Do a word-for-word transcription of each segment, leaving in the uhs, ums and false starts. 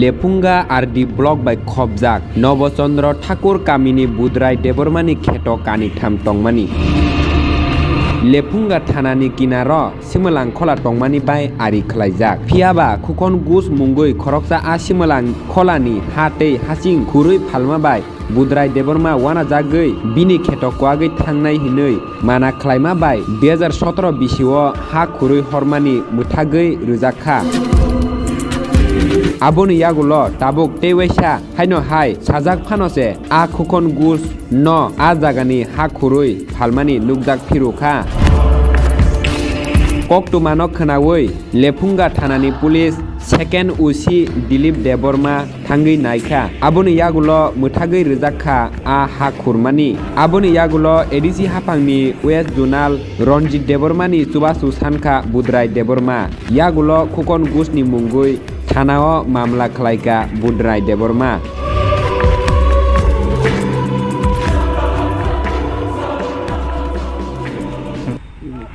Lephunga R D block bai khopjak Nobo Chandra Thakur kamini Budrai Debbarmani kheto kanitham tongmani. Lephunga thanani kinaro Simwlang khola tongmani bai ari khlaijak. Phiyaba Khukon Gus mungwi khoroksa a Simwlang kholani ha tei hasing khurwi phalma bai Budrai Debbarma uanajagwi bini kheto kwagwi thangnai hinwi mana khlaima bai dui hajar sotoro bisio ha khurwi hormani mwthagwi rwjak kha. Aboni yagulo tabuk tei waisa haino hai sajak phano se a Khukon Gus no a jagani ha khurwi phalmani nukjak phiru kha. Koktwmano khwnawi Lephunga thanani police second O C Dilip Debbarma thangwi naikha. Aboni yagulo mwthagwi rwjak kha a ha khurmani. Aboni yagulo A D C haphangni West Zonal Ranjit Debbarmani chubachu sankha Budrai Debbarma. Yagulo Khukon Gusni mungwi thanao mamla khlaikha Budrai Debbarma.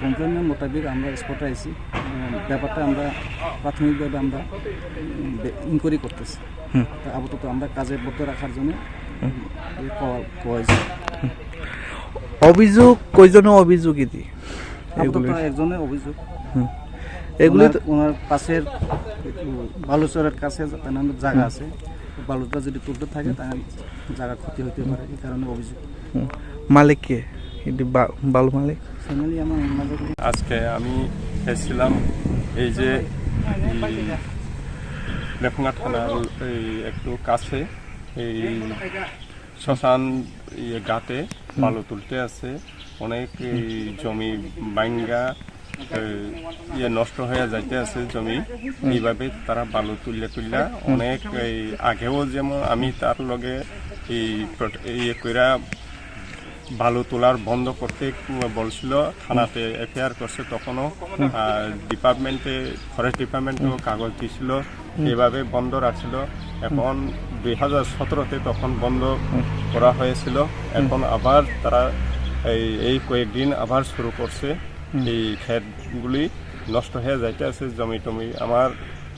কমপ্লেনের মোতাবেক আমরা স্পটে আইছি। উম, ব্যাপারটা আমরা প্রাথমিকভাবে আমরা, উম, বে-, ইনকোয়ারি করতেছি। হুম। তো আপাতত আমরা কাজে বদ্ধ রাখার জন্য, হুম। ইয়ে কওয়া-, কওয়া হয়েছে। হুম। অভিযোগ কয়জনের অভিযোগ এটি? আপাতত এগুলি? একজনের অভিযোগ। হুম। এগুলি ওনার, তো ওনার পাশের, উম, বালুচরের কাছে তার নামে জায়গা হুম। আছে। বালুটা যদি তুলতে থাকে, হুম। তাহলে জায়গা ক্ষতি হতে পারে, এই কারণে অভিযোগ। হুম। মালিক কে? এটি বা-, বালু মালিক? ফ্যামিলি আমার মাঝে আজকে আমি এসেছিলাম এই যে, এই লেফুঙ্গা থানার এই একটু কাছে, এই শ্মশান ইয়ে গাতে হুম। বালু তুলতে আছে, অনেক এই জমি ভাঙ্গা, এই ইয়ে নষ্ট হয়ে যাইতে আছে জমি। হুম। এইভাবে তারা বালু তুললে তুললা হুম। অনেক এই আগেও যেমন আমি তার লগে এই প্রট-, ইয়ে কইরা বালু তোলার বন্ধ করতে বলছিল, থানাতে এফআইআর করছে তখনও, হুম। আর ডিপার্টমেন্টে, ফরেস্ট ডিপার্টমেন্টও হুম। কাগজ দিছিল, হুম। এভাবে বন্ধ রাখছিল। হুম। এখন দুই হাজার সতেরোতে তখন বন্ধ হুম। করা হয়েছিল, হুম। এখন আবার তারা এই, এই কয়েকদিন আবার শুরু করছে। হুম। এই ক্ষেতগুলি নষ্ট হয়ে যাইতে আছে, জমি টমি আমার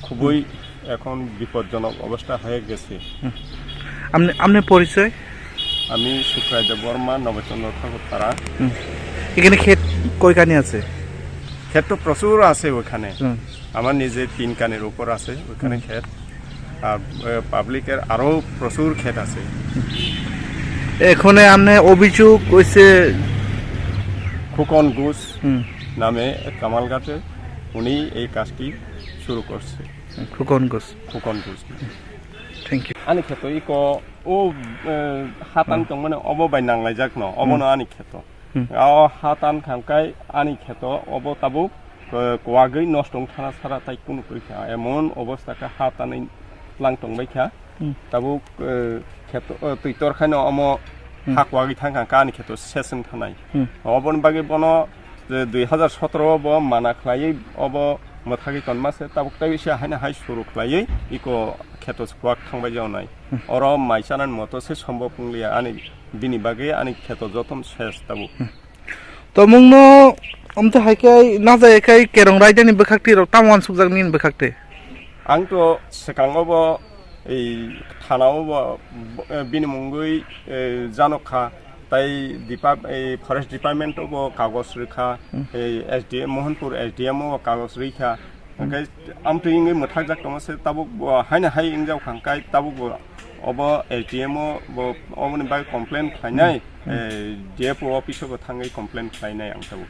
খুবই হুম। এখন বিপজ্জনক অবস্থা হয়ে গেছে। হুম। আপনি, আপনার পরিচয়? আমি শুক্রায় দেব বর্মা, নবচন্দ্র ঠাকুর পাড়া। হুম। এখানে ক্ষেত কয়খানি আছে? ক্ষেত তো প্রচুর আছে ওখানে। হুম। আমার নিজের তিন কানের উপর আছে ওখানে হুম। ক্ষেত। আর, এ, পাবলিকের আরো প্রচুর ক্ষেত আছে। এখানে আপনি অভিযোগ হইছে খুকন ঘোষ হুম। নামে এক কামালঘাটে উনি এই কাজটি শুরু করছে। খুকন ঘোষ। খুকন Ghosh. Thank you. Ani kheto iko o, eh, hatan Hmm. tongmani obo bai nanglaijak no, obo Hmm. no ani kheto. Hmm. O hatan khangkai ani kheto obo tabuk, eh, kwagwi nosto wng thana sara tai kunu kwrwi kha. Emon obosta kha hatan tlang tongbai kha. Hmm. Tabuk, eh, kheto, eh, twi tor khaino omo Hmm. ha kwagwi thang kha ani kheto ses wng thanai. Hmm. Oboni bagwi bono je dui hazar sotoro o bo mana khlaiwi obo mwthagwi tonma se, tabuk tei se haino hai suru khlaiwi iko kheto kwak thangbai jaonai. Hmm. Oro mai chanani moto se sombob wngliya ani, bini bagwi ani kheto jotono ses tabuk. Hmm. Tomungno omte hai khe najai khai kerong raidani bwkhak twi rok tamo uansukjak nini bwkhak twi? Ang to swkango bo ei thana o bo, bo, eh, bini mungwi, eh, janok kha. Tai depart-, ei forest department o bo kagoj rwkha, Hmm. ei S D M, Mohanpur S D M o bo kagoj rwkha. Hmm. Hwnkhe amtwi wngwi mwthakjak tongo se tabuk bo haino hai wngjak kha hwnkhe tabuk bo obo S D M o bo oboni bagwi complain khlainai, Hmm. ei D F O office o bo thangwi complain khlainai ang tabuk.